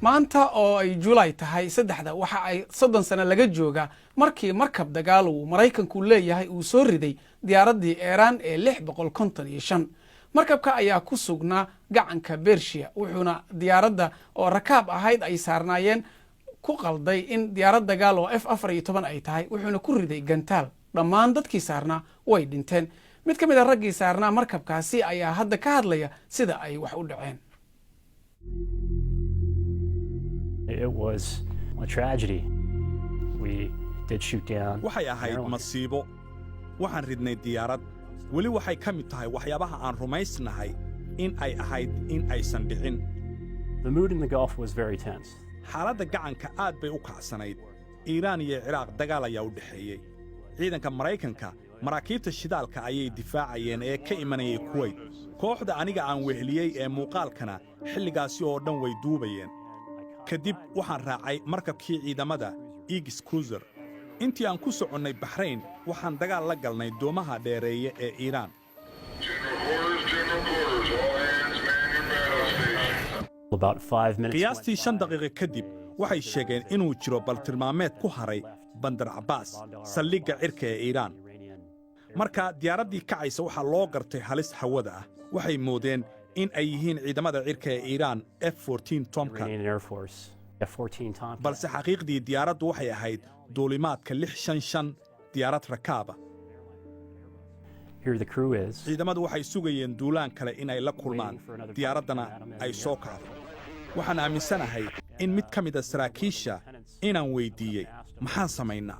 Maanta oo ay Julaay tahay 3-da, waxa ay 30 sano laga joogaa markii markab dagaal uu Maraykanku leeyahay uu soo riday diyaaraddii Eeraan ee 655. Markabka ayaa ku sugnaa gacanka Bershiya, wuxuuna diyaaradda oo rakaab ahayd ay saarnaayeen ku qalday in diyaarad dagaal oo F-14 ay tahay, wuxuuna ku riday gantaal. Dhammaan dadkii saarnaa way dhinteen. Mid ka mid a raggii saarnaa markabkaasi ayaa hadda ka hadlaya sida ay wax u dhaceen. It was a tragedy. We did shoot down Waxay ahayd airliner. masiibo. Waxaan ridnay diyaarad. Weli waxay ka mid tahay waxyaabaha aan rumaysnahay in ay ahayd in aysan dhicin. The mood in the Gulf was very tense. Xaaladda gacanka aad bay u kacsanayd. Iiraan iyo Ciraaq dagaal ayaa u dhexeeyey. Ciidanka Maraykanka maraakiibta shidaalka ayay difaacayeen ee ka imanayay Kuweyt. Kooxda aniga aan weheliyey ee muuqaalkana xilligaasi oo dhan way duubayeen. Kadib waxaan raacay markabkii ciidamada Aegis cruiser. Intii aan ku soconnay Baxrayn, waxaan dagaal la galnay doomaha dheereeye ee Iiraan. General quarters, general quarters, all hands man your battle stations. About 5 minutes went Qiyaastii 5 by. daqiiqo kadib, waxay sheegeen inuu jiro baltilmaameed ku haray Bandar Cabbaas, saldhigga cirka ee Iiraan. Iranian Marka diyaaraddii kacaysa waxaa loo gartay halis hawada ah. Waxay moodeen in ay yihiin ciidamada cirka ee Iiraan F Tomcat. Iranian Air Force F-14 Tomcat. Balse xaqiiqdii diyaaraddu waxay ahayd duulimaadka 655, diyaarad rakaaba. Here the crew is. Ciidamadu waxay sugayeen duulaan kale inay la kulmaan, diyaaraddana ay soo kacdo. Waxaan aaminsanahay in mid ka mida saraakiisha inaan weyddiiyey, "Maxaan samaynaa?"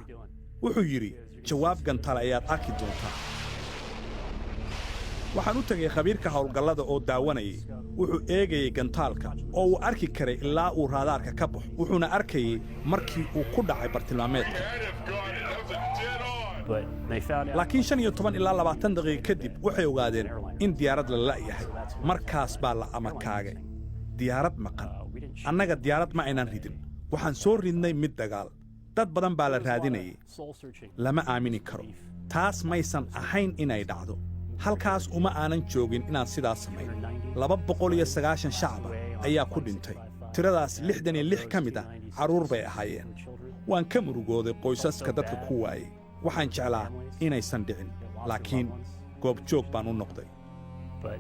Wuxuu yidhi, "Jawaab gantaal ayaad arki doontaa." Waxaan u tegay khabiirka howlgallada oo daawanayay. Wuxuu eegayey gantaalka oo uu arki karay ilaa uu raadaarka ka baxo, wuxuuna arkayey markii uu ku dhacay bartilmaameedka. Laakiin 15 ilaa 20 daqiiqo kadib waxay ogaadeen in diyaarad la la'yahay. Markaas baa la amakaagay. Diyaarad maqan. Annaga diyaarad ma aynan ridin, waxaan soo ridnay mid dagaal. Dad badan baa la raadinayay. Lama aamini karo. Taas maysan ahayn inay dhacdo. Halkaas uma aanan joogin inaan sidaas samayn. 290 shacaba ayaa ku dhintay tiradaas. 66 ka mid ah carruur bay ahaayeen. Waan ka murugooday qoysaska dadka ku waayey. Waxaan jeclaa inaysan dhicin, laakiin goobjoog baan u noqday. But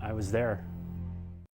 I was there.